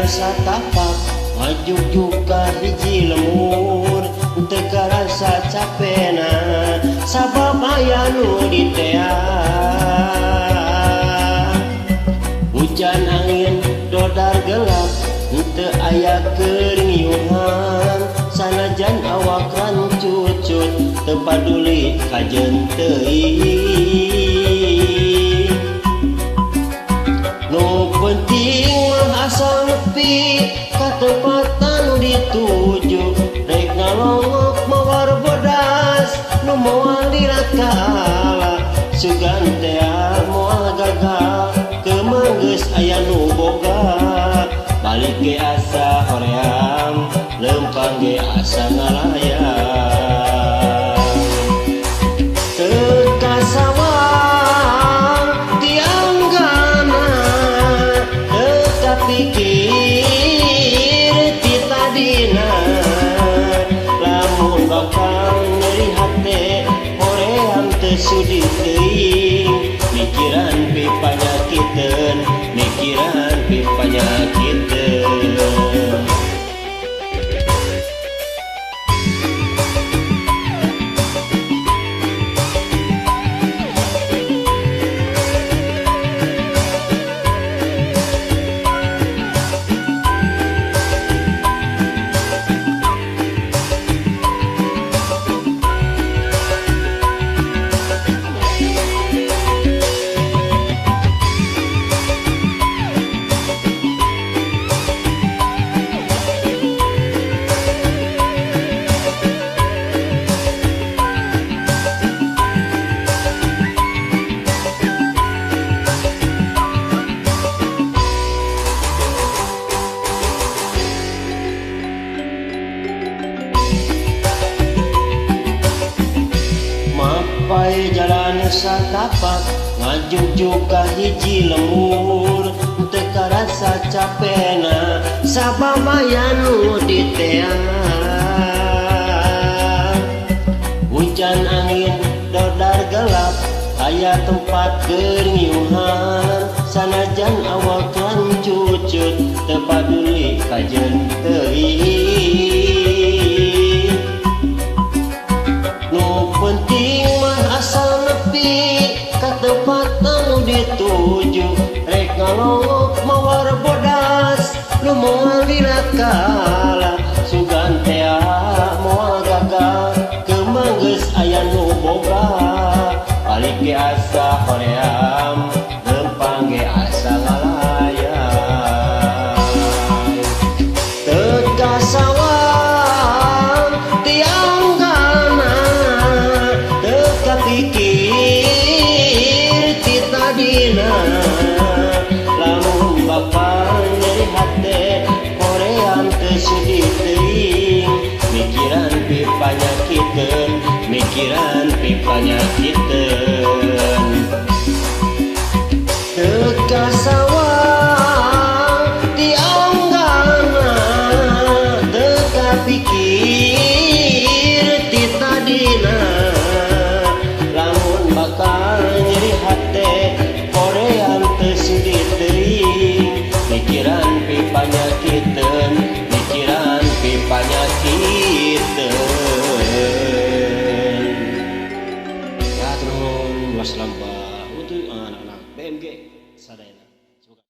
Satapak ngajugjug ka hiji lemur teu karasa capena sabab aya nu diteang. Hujan angin dodar gelap teu aya keur ngiuhan sanajan awak rancucut teu paduli kajeun teuing. Nu penting mah asal nepi ka tempat anu dituju rek ngalongok mawar bodas nu moal dirakala sugan teh moal gagal keumang geus aya nu boga balik ge asa hoream lempang ge asa ngalayang. Teu kasawang tianggana teu kapikir ti tadina lamun bakal nyeri hate hoream teu sudi teuing mikiran pipanyakiteun mikiran pipanyakiteun. Mapai jalan satapak ngajugjug ka hiji lemur teu karasa capena sabab aya nu diteang. Hujan angin dodar gelap aya tempat keur ngiuhan sanajan awak rancucut teu paduli kajeun teuing. Nu penting mah asal nepi ka tempat anu dituju rek ngalongok mawar bodas nu moal dirakala sugan teh moal gagal keumang geus aya nu boga balik ge asa hoream lempang ge asa ngalayang. Teu kasawang tianggana teu kapikir ti tadina lamun bakal nyeri hate hoream teu sudi teuing mikiran pipanyakiteun mikiran pipanyakiteun.